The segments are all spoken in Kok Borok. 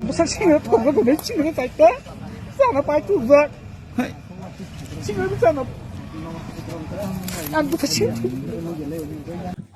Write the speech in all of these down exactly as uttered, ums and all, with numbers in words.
Bwsa singno thokno thokno singno chaita. Chana pai tubjak. Hai. Singno bwsano. Ang bwsa sing.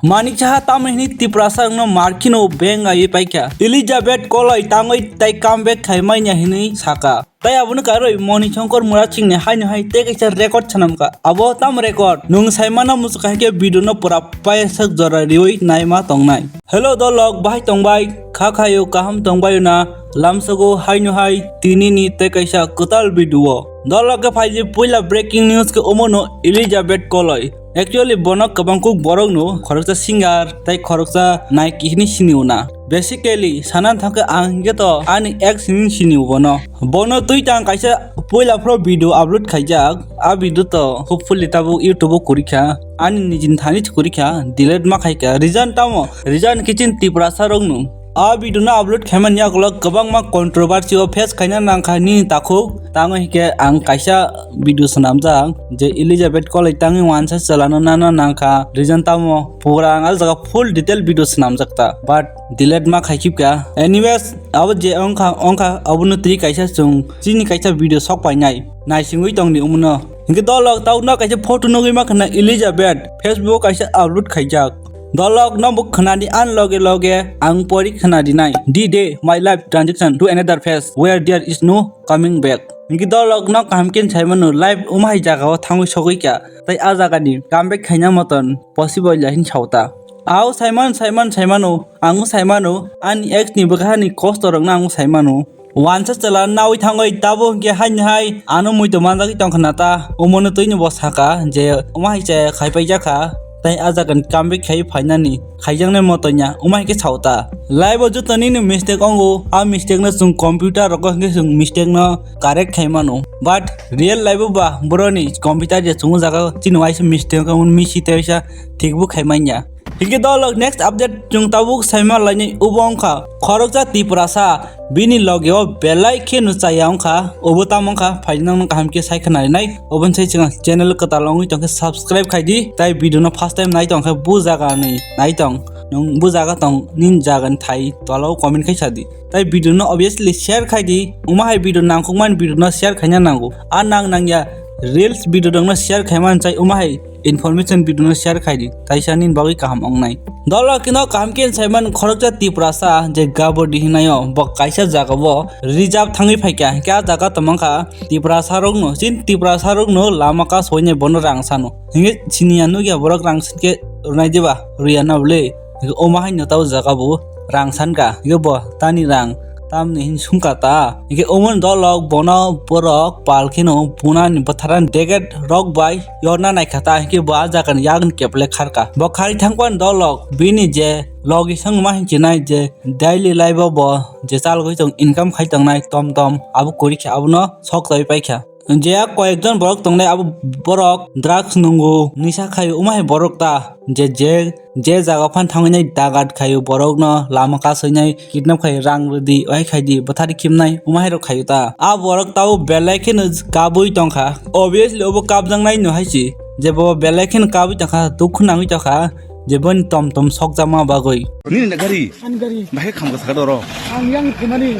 Manik Saha tamo hini Tiprasa wngno markino beng ai paikha. Elizabeth Koloi tangoi tai comeback khai manya hini saka. Tai abono karoi Moni Shankar Murasingni haino hai tei kaisa record sanamkha. Abo tam record? Nwng saimano muchukha hai khe video no pura paisok jora riwi naima tongnai. Hello dolok, bahai tongbai? Kha khayo kaham tongbayo na? Lamsogo haino hai tini ni tei kaisa kwtal video. Dolok khe phaiji puila breaking news khe omono Elizabeth Koloi. Actually bono kwbang kuk borok no, khoroksa singer tei khoroksa naiki hini sini una. Basically sana thangkhe ang hingkhe to ani ex hini sini bono. Bono twi tang kaisa puila phro video upload khaijak. A video to hopefully tabuk YouTube o kurikha. Ani nijin thani kurikha, delete ma khaikha. Reason tamo? Reason kichin Tiprasa rokno. A video no upload khaimani yagulo kwbangma controversy o face khaina nangkha nini takhuk. Tamo hinkhe ang kaisa video swnamjak je Elizabeth Koloi tangwi wansa chwlano nana nangkha. Reason tamo? Pura ang a jaga full detail video swnamjak ta, but delete ma khai khibka. Anyways, abo je wngkha wngkha, abono twi kaisa chwng chini kaisa video sok painai naisingwi tongdi umuno. Hinkhe dolok tauno kaisa photo nugwi ma khna Elizabeth Facebook kaisa upload khaijak. Dolok no bo khwnadi an loge loge ang pori khwnadi nai. D-Day, my life transition to another phase where there is no coming back. Hinkhe dolok no kaham khe saimano life umhai jaga o thangwi sogwi kha. Tai a jaga ni comeback khaina moton possible ya hin sauta. Ao saiman saiman saimano, ang saimano, ani ex ni bwkha ni kosto rok no ang saimano. Wansa chwla nawi thangwi tabo hinkhe haini hai ano muitu manjagwi tongkha na ta? Omono twini bo saka je omo hai se khaipai jakha, tai a jaga ni comeback khai phainani khaijaknai motonya omo hai khe sao ta. Life o joto nini mistake ongo, a mistake no chwng computer rogo hinkhe chwng mistake no correct khai mano, but real life o ba boroni computer je chwng o jaga chini waisa mistake wng misi tei waisa thik bo khai manya. Hinkhe dolok next update chwng tabuk saima lainai, obo wngkha khoroksa Tiprasa bini loge o belai khe no chaya wngkha, obo tamo wngkha phainang no kaham khe sai khna rinai, oboni sai chwng channel kwtal wngwi tongkhe subscribe khaidi, tai video no first time nai tongkhe bu jaga ni nai tong, nwng bu jaga tong nini jaga ni thai tola o comment khai sadi, tai video no obviously share khaidi, omo hai video nangkukmani video no share khaina nango, a nang nangya reels video rok no share khaimani chai omo hai information video no share khaidi, taisa nini bagwi kaham wngnai. Dolok kino kaham khe saiman khoroksa Tiprasa je Gabodi hinayo bo kaisa jaga bo reserve thangwi phaikha, hinkhe a jaga tongmangkha Tiprasa rokno, chini Tiprasa rokno lama kasoinai bono rang sano. Hinkhe siniya nukya borok rang sinkhe rwnai diba? Rwya na bwle? Hinkhe omo haino tabo jaga bo rang sankha, hinkhe bo tani rang tamni hin sungkha ta? Hinkhe omo dolok bono borok pal kheno bunani bwtharani deket rok bai yorna naikha ta, hinkhe bo a jagani yakni keple kharkha. Bo khari thangkwan dolok bini je logi songma hinchinai je daily life o bo je chalgwi tong income khai tongnai tom tom abo kwrwi khe abono sok chawi paikha. Je koyekjon borok tongnai abo borok drugs nungo, nisa khaio, omo hai borok ta je, je, je jaga phan thangwi nai dagat khaio, borokno lama kasoinai kidnap khaio, rang rwdi, ohai khaidi, bwthari khimnai, omo hai rok khaio ta. A borok tabuk belai kheno kabui tongkha. Obviously obo kabjaknai no hai si, je bo belai kheno kabui tongkha, dukhu nangwi tongkha, je boni tom tom sokjakma bagwi. Nini na gari? Ani gari. Bahai khamkha sakha doro. Ang yang thumani.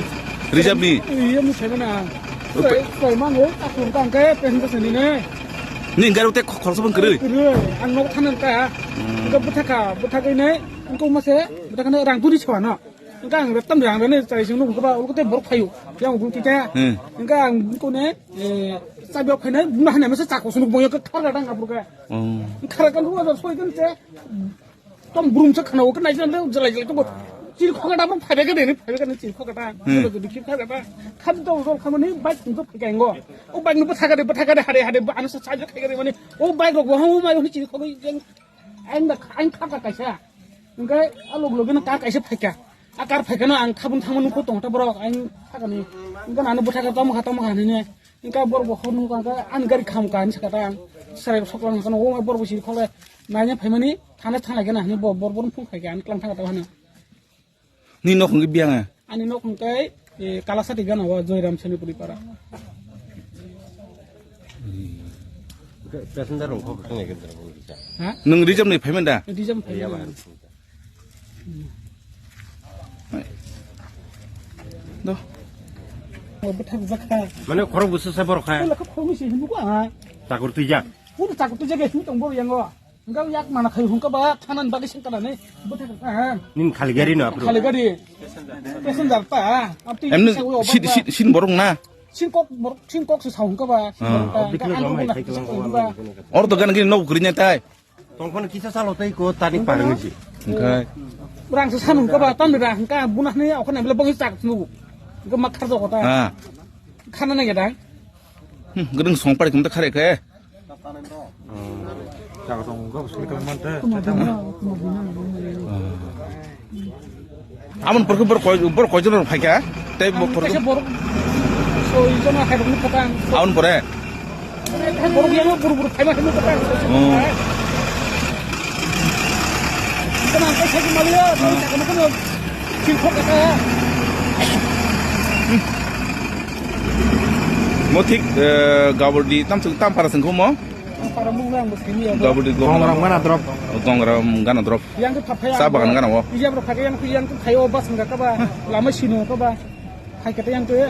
Reserve ni? Iya, ni phaimani ang. Ope- Koi, koi mango, tak kum tang ke, pen ke sini ne. Ni gari te khoroksa bang kwrwi? Kwrwi, ang nok thanan ka. Hmm. Engka bwthaka, bwthagwi ne, engka uma se, bwthakane rang turi chwa no. Engka ang reptam rang rane, chai sing nuk ba, uluk te borok phayu. Yang uluk te. Hmm. Engka ang ko ne, eh, chabi ok phainai, buma hane masa chako sunuk boyo ke khar gadang apur ka. Hmm. Khar kan ruwa soi kan che. Tom brum sa khana o, khe nai jang le jalai jalai tong. Chiri khokha da, phai bai khe de, phai bai khe chiri khokha da. Hmm. Jodi khir kha da. Kham to jol kham ni bike tum to phai kha ngo. O bike no bwtha kha de, bwtha kha de, hare hare ano sa sa kha de mani. O bike rok bo ha o mai ni chiri khokha jeng. Ang da ang kha ka kaisa. Engke a log log no ka kaisa phai kha. A kar phai kha no ang khabun thang mani ko tong ta borok. Ang kha ka ni. Engke ano bwtha kha tom kha tom kha ni ne. Engke bor bo khon ka an gari kham ka ni sa ka ta. Sarai soklang ka no o bor bo chiri khokha. Naina phaimani thana thana gana hini bo bor bor phung khai ani klang thang ta hana. Ni nok hwnwi biang e? Ani nok hwnkai, eh, Kalasati gana o Joyram Senipuri para. Passenger rong kok kang ya gendra bo bisa. Ha? Nung rijam ni phaimani da? Rijam phaimani. Iya, ba. Hmm. Hai. Do. Bwthak jakha. Mane khorok busu se borok hai. Ela kho khorok si hindu ko ha. Chakur twijak. Pura chakur twijak hindu tong bo yango. Enggak yak mana khai hungka ba thanan bagi sengkara ne. Bwthak jakha ha. Nin khali gari no apro. Khali gari. Passenger ta. Abti Emne sa ulo sin, ba. Sin, sin borok na. Sin kok borok, sin kok se sa hungka ba. Sin Ah. Borok ta. Abdi kilo Enggak romai anu khai kelang ko hungka ba. Or to gan gini nok gurinya tai. Tongkhon kisa salo tei ko tani parang si. Engkai. Rang se sanung ka ba tan rang ka bunah ni okon bela bang chak nu. Ga mak khar jok ta. Ha. Khana na ga dang. Hmm, gedeng song pari kumta khare khe. Chak tong ga suli ka man te. Amon porke bor koi, bor koi jon phai kha. Tei bor porke Kaisa borok soi jona hai rokni khatang. Amon pore. Borok yang buru buru phai ma khinu khatang. Oh. Kana kaisa ki maliya, kana kana silkhok kata. Mo thik, eh, gabordi tam sung tam para sung mo. Para mung nang bo sini ya. Gabordi Gongram gana drop. Gongram gana drop. Yang ke phai. Sa bagan gana wo. Iya bro phai yang yang ke phayo bas nggak ka ba. Lama sino ka ba. Hai kata yang ke.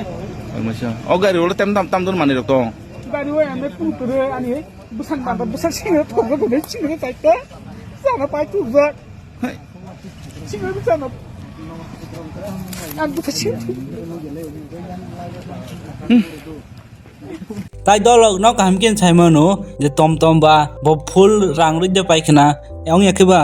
Almasa. Oh gari ulo tem tam tam don mani rok tong. Gari wo yang me pung tere ani. Busan bamba busan sini to go go sini to ta. Sana pai tu ga. Hai. Sini to sana. Ang buta sini. Tai dolok no kaham kin sai mano je tom tom ba bo full rang rwide pai khna. Ong ya khe ba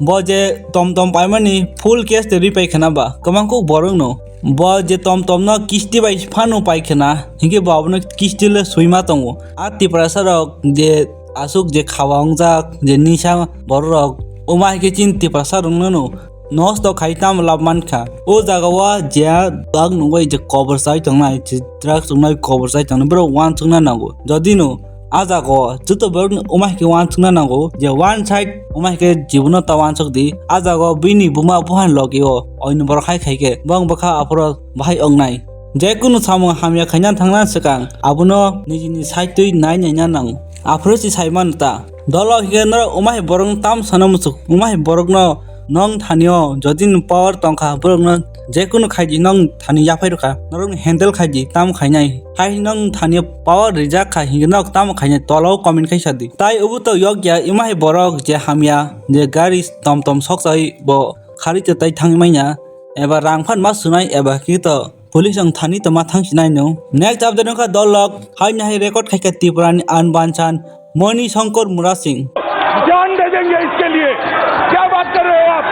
bo je tom tom pai mani full cash de ri pai khna ba kwbang kuk borok no. Bo je tom tom no kisti bai phano pai khna, hinkhe bo abono kisti le suima tongo. A Tiprasa rok je aswk je khawa wngjak, je nisa borok rok, omo hai khe chini Tiprasa rok no no nosto khai tamo lab mankha. O jaga o je dwak nugwi je kobor chai tongnai, je drugs wngnai kobor chai tongnai, borok uansukna nango. Jodi no A jaga o joto borok ni omo hai khe uansukna nango je one side omo hai khe jibono ta uansuk di. A jaga o bini buma buhan logi o oino borok hai khai khe bong bwkha aphuru bahai wngnai. Je kunu samung hamya khaina thangna swkang abono nijini side twi nai naina nango. Aphuru si sai mano ta. Dolo hwnkhe norok omo hai borok no tam sana muchuk, omo hai borok no Nong thani o jodi ni power tongkha, borok no je kunu khai di, nong thani yaphai rwkha, norok ni handle khai di, tamo khainai. Hai nong thani power rijak kha, hinkhe nok tamo khainai, tola o comment khai sa di. Tai obo to yok ya, imo hai borok je hamya, je gari tom tom sok chai bo khari te tai thangwi manya, eba rang phan ma sunai, eba kito police ang thani to ma thang sinai no. Next update wngkha dolok, hai nahai record khai kha Tripura ni Anbanchan Moni Shankar Murasing. जान दे देंगे इसके लिए। क्या बात कर रहे हो आप?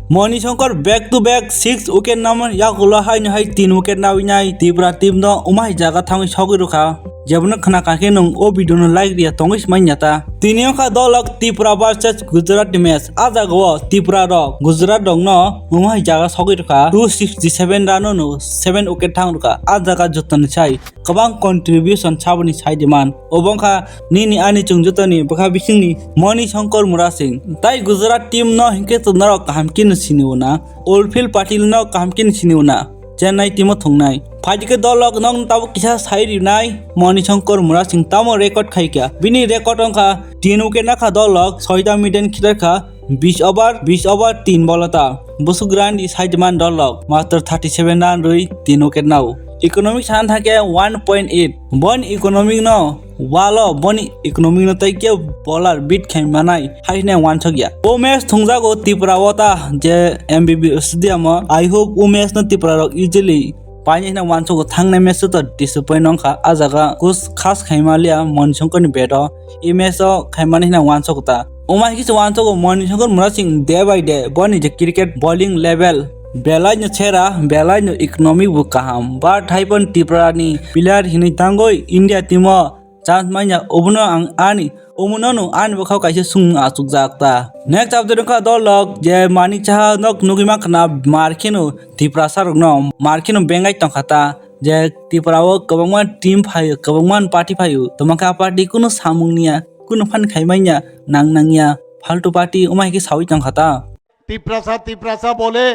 Moni Shankar back to back six wicket naman yakulo hai no hai tin wicket nawi nai Tripura team no umai jaga thangwi sogwi rwkha. Jebono khna kha khe nwng o video no like riya tongwi smai nyata. Tini wngkha dolok Tripura versus Gujarat ni match. A jaga o Tripura rok Gujarat rok no umai jaga sogwi rwkha. Two sixty seven run no seven wicket thang rwkha. A jaga jotoni sai kwbang contribution saboni side man. Obo wngkha nini ani chwng jotoni bwkha bisingni Moni Shankar Murasing. Tai Gujarat team no hinkhe to norok kaham khe no sini una. Urfil Patil no kaham khe no sini una. Chennai team o thungnai. Phaidi khe dolok nokno tabuk kisa sai rinai Moni Shankar Murasing tamo record khai kha. Bini record wngkha tin wicket nakha dolok soita maiden khitar kha. Bis over, bis over tin bolo ta. Busuk run di side man dolok. Master thirty seven run rwi tin wicket nao. Economic sana thake one point eight. Bon economic no walo boni economic no tai ke bowler beat khai manai. Hai ne wansok ya. O match thungjago Tripura o ta je M B B stadium o. I hope o match no Tripura rok easily paini hina wansok thangnai match to disappoint wngkha. A jaga kus khas khai malia Moni Shankar ni bat o. I match o khaimani hina wansok ta. Omo hai khe se wansok o Moni Shankar Murasing day by day boni je cricket bowling level belai no sera, belai no economic bo kaham. But hai phano Tripura ni player hinwi tangwi India team o chance manya, obono ang ani omono no ani bwkhao kaisa sung achukjak ta. Next update wngkha dolok je Manik Saha nok nugwi mankha na mar kheno Tiprasa rokno mar kheno bengai tongkha ta. Je Tripura o kwbangma team phaio, kwbangma party phaio, tongma khe a party kunu samung niya, kunu phan khai manya, nang nangya, faltu party omo hai khe saui tongkha ta. Tiprasa तिपरासा बोले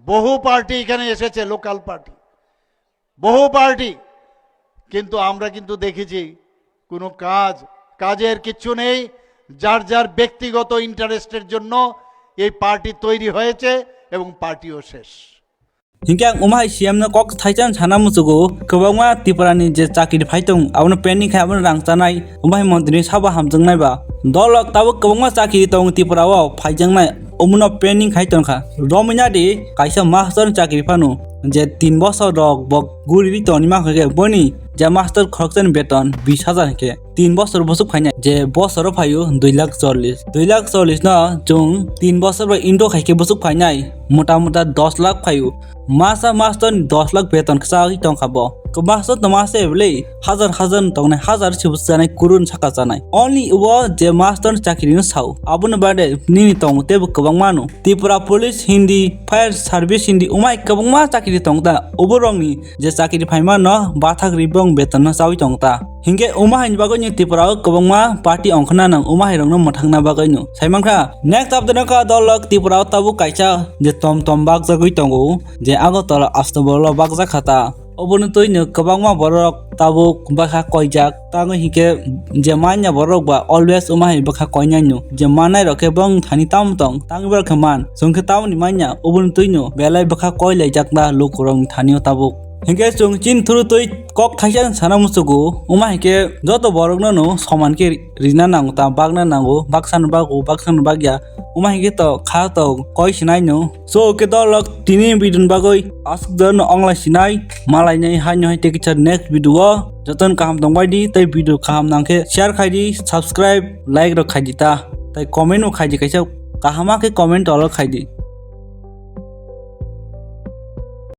বহু পার্টি এখানে এসেছে, local party, বহু পার্টি, কিন্তু আমরা কিন্তু দেখেছি কোনো কাজ, কাজের কিচ্ছু নেই। যার যার ব্যক্তিগত ইন্টারেস্টের জন্য এই পার্টি তৈরি হয়েছে এবং পার্টিও শেষ। Hinkhe ang omo hai C M no kok thaisa sana muchugo, kwbangma Tripura ni je chakiri phai tong, abono pending khai, abono rang chanai, omo hai montri ni sabo hamjaknai ba. Dolok tabuk kwbangma chakiri tong Tripura o phaijaknai, omono pending khai tongkha. Romina di kaisa master chakiri phano, je tin bosor rok bo guri ri tongni ma khe boni je master khoroksa ni beton bis hajar hinkhe. Tin bosor bosuk phainai, je bosoro phaio dui lakh chollish. Dui lakh chollish no chwng tin bosor bai into khaikhe bosuk phainai, mota mota dos lakh phaio. Masa master ni dos lakh beton kwchagwi tongkha bo. Master no masa ebele hajar hajar no tongnai, hajar se bwswk chanai, kurun saka chanai. Only o je master ni chakiri no sao. Abono bade nini tongo tebo kwbangma no. Tripura Police hindi, Fire Service hindi, umai kwbangma chakiri tongta. Oborokni je chakiri phaima no bathak ribong beton no chawi tongta. Hinkhe omo haini bagwi ni Tripura o kwbangma party ongkhorna nang omo hai rokno mwthangna bagwi no. Saimankha next update no kha dolok Tripura o tabuk kaisa je tom tom bakjagwi tongo, je Agartala Astabolo bakjak kha ta. Oboni twi no kwbangma borok tabuk bwkha koijak. Tamo hinkhe je manya borok ba always omo hai bwkha koinai no. Je mannai rok khe bong thani tam tong, tangwi borok khe man. Chwng khe tamoni manya, oboni twi no belai bwkha koi laijak na lukurok ni thani o tabuk. Hinkhe chwng chini thuru twi kok thaisa sana muchugo. Omo hinkhe joto borok no no soman khe rina nango ta, bagna nango, baksa no bago, baksa no bagya. Omo hinkhe to kha to koi sinai no. So, khe dolok tini video ni bagwi aswk jan no onglai sinai, malai nai hai no hai tei kisa next video o joto no kaham tong bai di, tei video kaham nang khe share khai di, subscribe, like rok khai di ta, tei comment bo khai di, kaisa kaham khe comment dolok khai di.